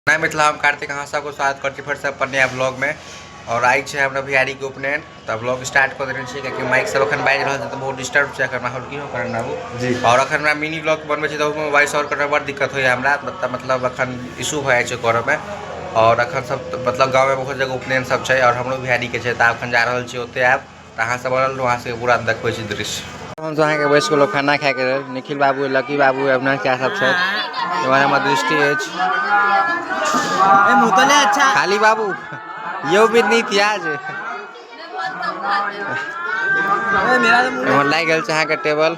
मैं मिथिला, हम कार्तिक, अहाँ सबके स्वागत करै छी फेरसँ अपन नया ब्लॉगमे। और आइ छै हमरा भैयारीके उपनयन, तऽ ब्लॉग स्टार्ट कऽ देने छी, कियाकि माइक सब एखन बाजि रहल छै तऽ बहुत डिस्टर्ब छै एखन माहौल। की हो करण बाबू जी। और एखन हमरा मिनी ब्लॉग बनबै छी तऽ ओहिमे वॉइस ओवर करैमे बड़ दिक्कत होइए हमरा, मतलब एखन इशू भऽ जाइ छै करऽमे। और एखन सब मतलब गाँवमे बहुत जगह उपनयन सब छै और हमरो भैयारीके छै, तऽ आब एखन जा रहल छी ओतहि आयब, तऽ अहाँ सब बनल रहू, अहाँ सबके पूरा देखबै छी दृश्य। हम सब अहाँके बैस गेलहुँ खाना खायके लेल। निखिल बाबू, लकी बाबू, अविनाश चा सब छथि। एम्हर हमर दृष्टि अछि। अच्छा खाली बाबू यौ भी नीत याज। एम्हर लागि गेल छै अहाँके टेबल।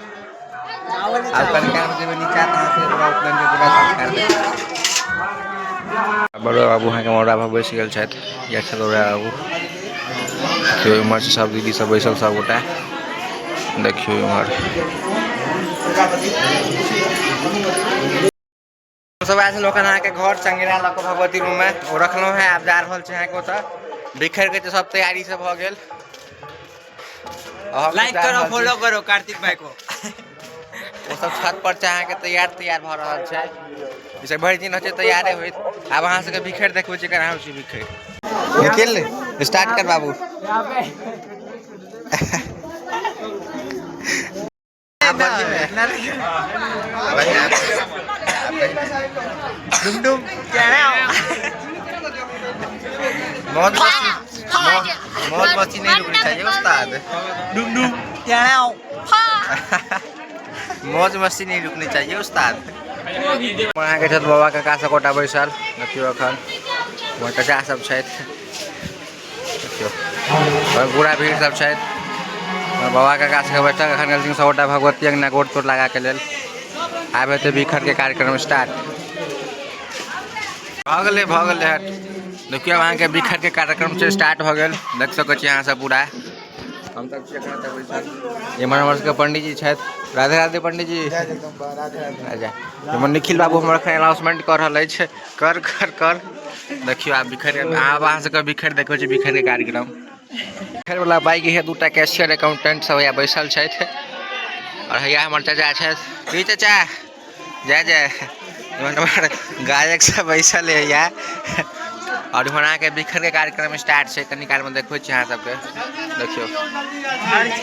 आब कनि काल जेबै नीचा तऽ अहाँ सबके पूरा उपनयनके पूरा संस्कार देखबै। बड़ुआ बाबू अहाँके मौरा पर बैस गेल छथि। इएह छल बड़ुआ बाबू। देखियौ इम्हर से सब दीदी सब बैसल सब गोटा। देखियौ इम्हर सब आयल छलहुँ एखन अहाँके घर चंगेरा लऽ कऽ भगवती रूममे ओ रखलहुँ हेँ। आब जा रहल छी अहाँके ओतऽ बिखरि के सब तैयारी सब भऽ गेल। लाइक करो, फॉलो करो कार्तिक भाई को। ओ सब छत पर छै अहाँके तैयार तैयार भऽ रहल छै। ई सब भरि दिन होइ छै तैयारे होइत। आब अहाँ सबके बिखरि देखबै छी केना होइ छै बिखरि। निखिल स्टार्ट कर बाबू। डुम डुम मौज मस्ती, मौज मस्ती नहीं रुकनी चाहिए उस्ताद। डुम डुम। मौज मस्ती नहीं रुकनी चाहिए उस्ताद। अहाँके छथि बाबा काका सब गोटा बैसल। देखियौ एखन हमर चाचा सब छथि। देखियौ पूरा भीड़ सब छथि। बाबा काका सबके बैठक। एखन गेलखिन सब गोटा भगवती अंगना गोड़ तोड़ लगाके लेल। आब हेतै बिखर के कार्यक्रम स्टार्ट। भऽ गेलै, भऽ गेलै, हट। देखियौ अहाँके बिखर के कार्यक्रम छै स्टार्ट भऽ गेल। देख सकै छी अहाँ सब पूरा। हम सब छी एखन एतऽ बैसल। इम्हर हमर सबके पंडीजी छथि। राधे राधे पंडीजी। अच्छा, इम्हर निखिल बाबू हमर एखन अनाउंसमेंट कऽ रहल अछि। कर कर कर। देखियौ आब बिखर, आब अहाँ सबके बिखर देखबै छी, बिखर के कार्यक्रम। बिखर वाला बाइक है। दूटा कैशियर अकाउंटेंट सब हैया बैसल छथि और हैया हमर चाचा छथि। की चाचा, जय जय। इम्हर हमर गायक सब बैसल हैया और इम्हर अहाँके बिखर के कार्यक्रम स्टार्ट छै। कनी काल में देखबै छी अहाँ सबके। देखियौ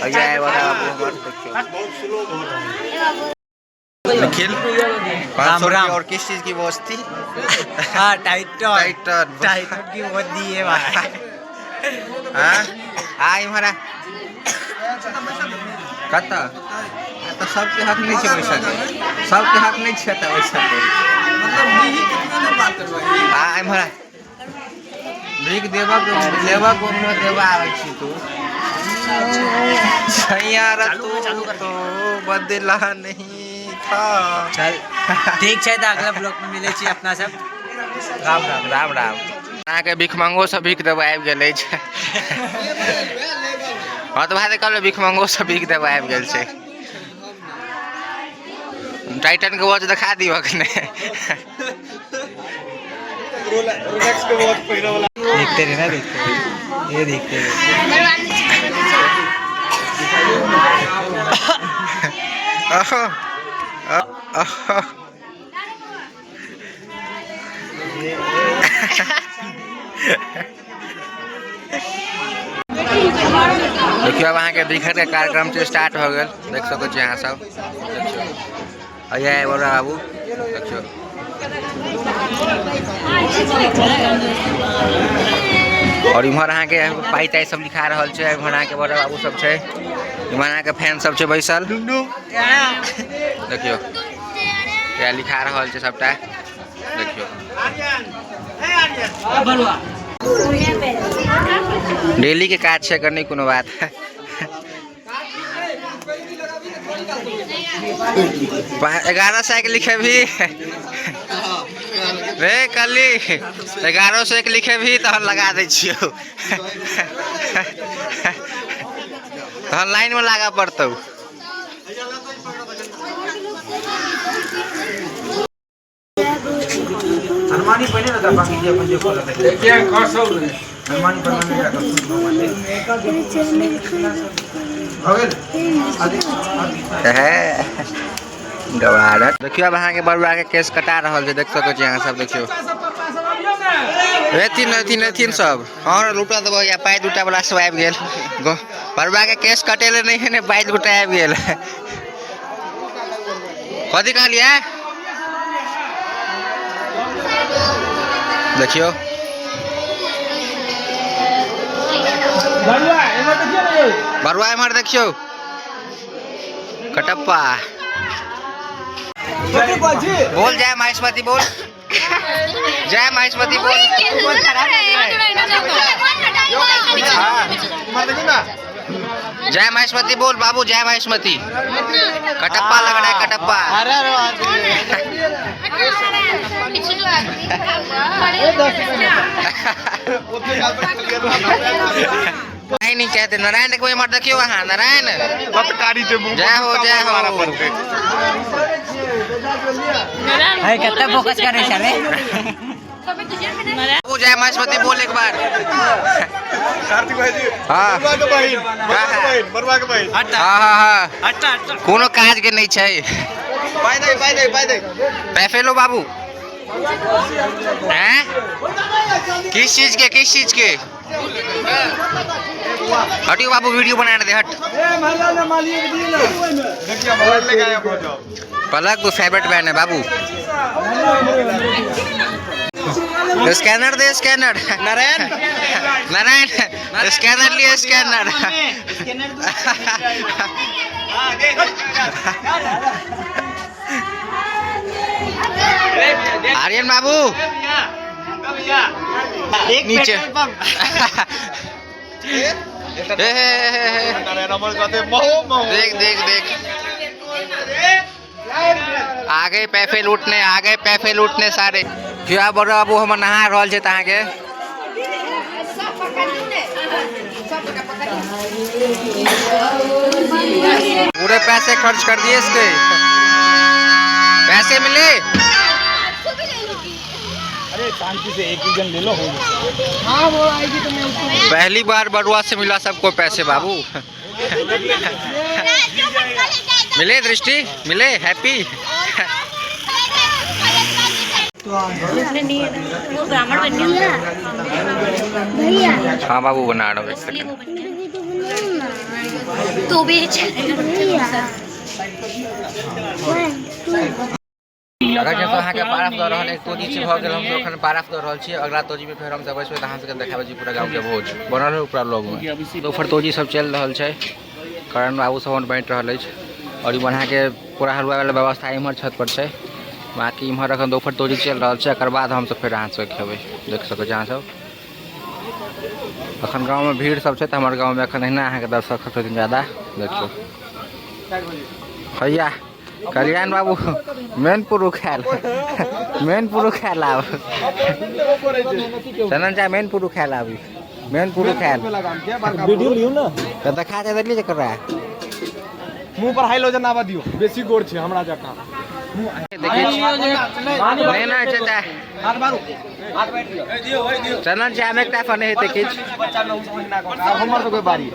हैया बड़ा बाबू हमर। देखियौ निखिल, 500 राम। और किस चीज की वॉच थी? हाँ, टाइटन। टाइटन। टाइटन की वो दी है भाई। हाँ, आ इम्हर आ। कतऽ तऽ सबके हक नहि छै बैसके? सबके हक नहि छै तऽ बैसके? आ इम्हर आ। भीख देबक लेबक ओहिमे देबा आबै छी तू सैया तू तो बदला नहीं था। चल ठीक छै, तऽ अगला ब्लॉग में मिलै छी अपना सब। राम राम। राम राम। अहाँके भीख मंगो से भीख देबा आबि गेल अछि। हँ तऽ भाय कहलो भीख मंगो से भीख देबा आबि गेल छै। टाइटन के वॉच देखा दियौ अखने। देखते रहे ना, देखते रहे, ये देखते रहे। अहो, अहो। देखियौ आब अहाँके बिखर के कार्यक्रम छै स्टार्ट भऽ गेल। देख सकै छी अहाँ सब। देखियौ अइया बड़ा बाबू। देखियौ और इम्हर अहाँके पाइ ताइ सब लिखा रहल छै। इम्हर अहाँके बड़ा बाबू सब छै। इम्हर अहाँके फैन सब छै बैसल। देखियौ इएह लिखा रहल छै सबटा। देखियौ डेली के काज छै, एकर नहि कोनो बात। 1100 के लिखेबही रे कली? 1100 के लिखेबही तहन लगा दै छियौ, तहन लाइन में लागऽ पड़तौ। देखियौ आब अहाँके बरुआ के केश कटा रहल छै। देख सकै छी अहाँ सब। देखियौ। एथिन एथिन एथिन सब। हँ, लुटा देबो या पाइ दूटा वाला सब आबि गेल। बरुआ के केश कटेले नहि है ने, पाइ दूटा आबि गेल। कथी कहलियै? देखियौ बरुआ एम्हर देखियौ कटप्पा। बोल जय माहेश्वती, बोल जय माहेश्वती, बोल। हाँ। जय माहेश्वती बोल बाबू, जय माहेश्वती। कटप्पा लग रहा है, कटप्पा। नहीं नहीं कहते नारायण देखो एम्हर देखियो अहाँ नारायण। जय हो जय हो। है कत्ता फोकस करे छले। बाबू जय माहेश्वती बोल एक बार। कार्तिक भाई जी। हाँ। बरुआ के बहिन, बरुआ के बहिन, बरुआ के बहिन। हाँ हाँ हाँ। कोनो काज के नहीं छै। पाई दे, पाई दे, पाई दे। पैसे लो बाबू। हैं? किस चीज के, किस चीज के? हटियो बाबू, वीडियो बनाने दे, हट। देखिए मोबाइल लेके आया पहुंचो। पलक तो फेवरेट मैन है बाबू। स्कैनर दे, स्कैनर। नारायण नारायण स्कैनर लिए, स्कैनर। आर्यन बाबू नीचे। हे, हे, हे, हे। नारायण अमर कहते महो महो। देख देख देख, आ गए पैसे लूटने, आ गए पैसे लूटने सारे। फिर बड़ा बाबू हम नहा रहल छै अहाँके। पूरे पैसे खर्च कर दिए इसके। पैसे मिले? अरे शांति से एक ही जन ले लो, हो गया। हाँ वो आएगी तो मैं उसको। पहली बार बरुआ से मिला सबको पैसे बाबू। मिले दृष्टि, मिले हैप्पी। वो ब्राह्मण बन गया। भैया। हाँ बाबू बना रहा हूँ, एक सेकंड। तो भी चलेगा। अगर जब अहाँके पारफ दऽ रहल एक तोजी छै भऽ गेल, हम सब एखन पारफ दऽ रहल छी। अगला तोजी में फेर हम सब बैसबै तऽ अहाँ सबके देखाबै छी पूरा गाँवके भोज बनल है पूरा लोग में। दोपहर तोजी सब चलि रहल छै, करण बाबू सब बाँटि रहल अछि। और इम्हर अहाँके पूरा हलुआ वाला व्यवस्था इम्हर छत पर छै। बाकी इम्हर एखन दोपहर तोजी चलि रहल छै, एकर बाद हमसब फेर अहाँ सबके खेबै। देख सकै छी अहाँ सब एखन गाँवमे भीड़ सब छै, तऽ हमर गाँवमे एखन एहिना अहाँके दर्शक सब छथिन ज्यादा। देखियौ भैया कल्याण बाबू मेन पुरुख आयल, मेन पुरुख आयल आब। चंदन चा मेन पुरुख आयल आब, मेन पुरुख आयल। वीडियो लियो ना। तऽ देखा दे देलियै ककरा। मुंह पर हाइलोजन आवा दियो, बेसी गोर छै हमरा जकाँ। देखिए नहीं नहीं चाचा चंदन चा में एकटा फने हेतै किछु। आब हमर सबके बारी।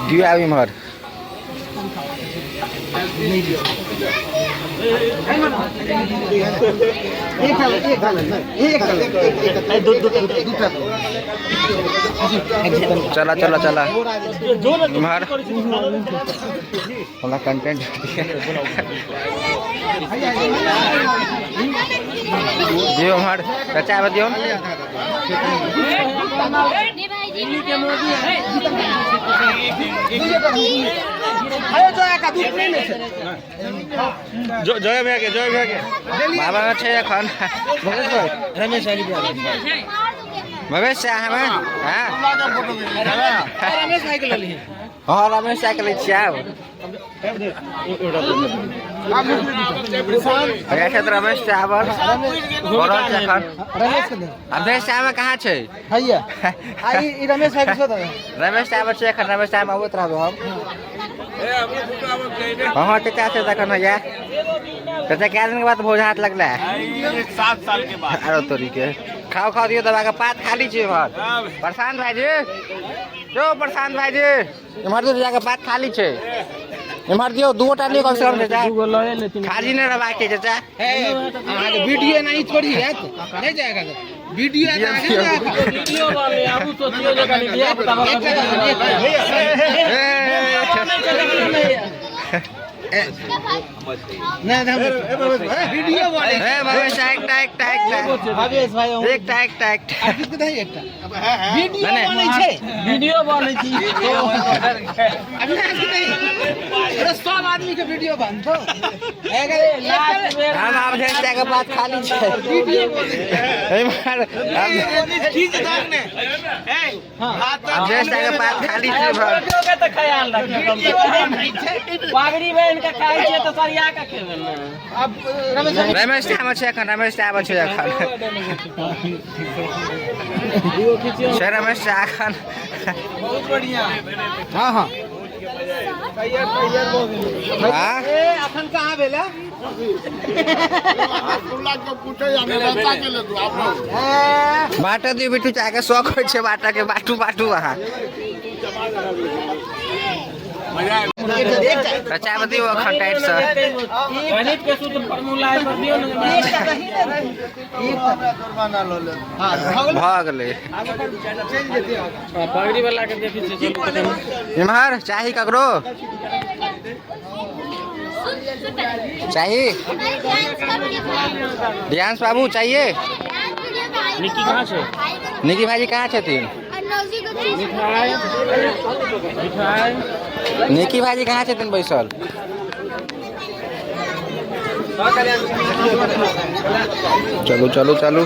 दियो आब इम्हर। चला चला चला इम्हर हमरा कंटेंट दियो इम्हर चाचा आबे दियो। जय भैया के, जय भैया के। बाबा छै एखन रमेश भाई। भवेश हमे हाँ रमेश भाई के लली। हाँ रमेश के लै छियै आब। भैया छै रमेश चावल बनल छै एखन। रमेश के दे। रमेश चावल कहाँ छै? भैया आ ई रमेश भाई के दे। रमेश चावल छै एखन, रमेश चावल अबैत रहबै हम। हाँ चाचा छै तखन भैया। चाचा कै दिन के बाद भोज हाथ लगलै? 7 साल के बाद। आरो तोरी के खाओ खाओ दियो दबा के पात खाली छै इम्हर। प्रशांत भाईजी जो, प्रशांत भाईजी इम्हर तो जाके पात खाली छै। इम्हर दियौ, दू गोटा लियौ कम से कम चाचा। खाली नहि रहबाक छै चाचा। अहाँके वीडियो नहीं थोड़ी है तो नहीं जाएगा वीडियो है तो आगे जाएगा। वीडियो वाले आबू सोचियो जे कनी धिया पुता। नहीं वीडियो वाले। ए भवेश, एकटा एकटा एकटा। भावेश भाई। एकटा एकटा एकटा। किसके दही एकटा वीडियो नहीं। बनै छै। वीडियो बनै छी। अविनाश के दही। अरे सब आदमी के वीडियो बनतो। हम आब भेज के बात खाली छै। इम्हर अवधेश के पास खाली छै भर। के तऽ ख्याल रखियो कम से कम। पागड़ी बहिन के खाइ छियै तऽ सरिया के खेबै ने। अब रमेश। रमेश आबै छै एखन, रमेश आबै छै एखन छै, रमेश एखन। बहुत बढ़िया। हाँ हाँ। हाँ। ए अखन कहाँ भेला? बाटऽ दियौ बिट्टू चाचा के, शौक होइ छै बाटऽ के। बाटू बाटू अहाँ। चाय दियौ एखन टाइट से। गणित के सूत्र फॉर्मूला पर दियौ ने। भऽ गेलै। पगड़ी वाला के देखै छियै, चलू तखन। इम्हर चाही ककरो? चाही ध्यान बाबू चाहिए? निक्की कहाँ छै? निकी भाईजी कहाँ छथिन? मिठाई मिठाई। निकी भाईजी कहाँ छथिन बैसल? चलू चलू चलू।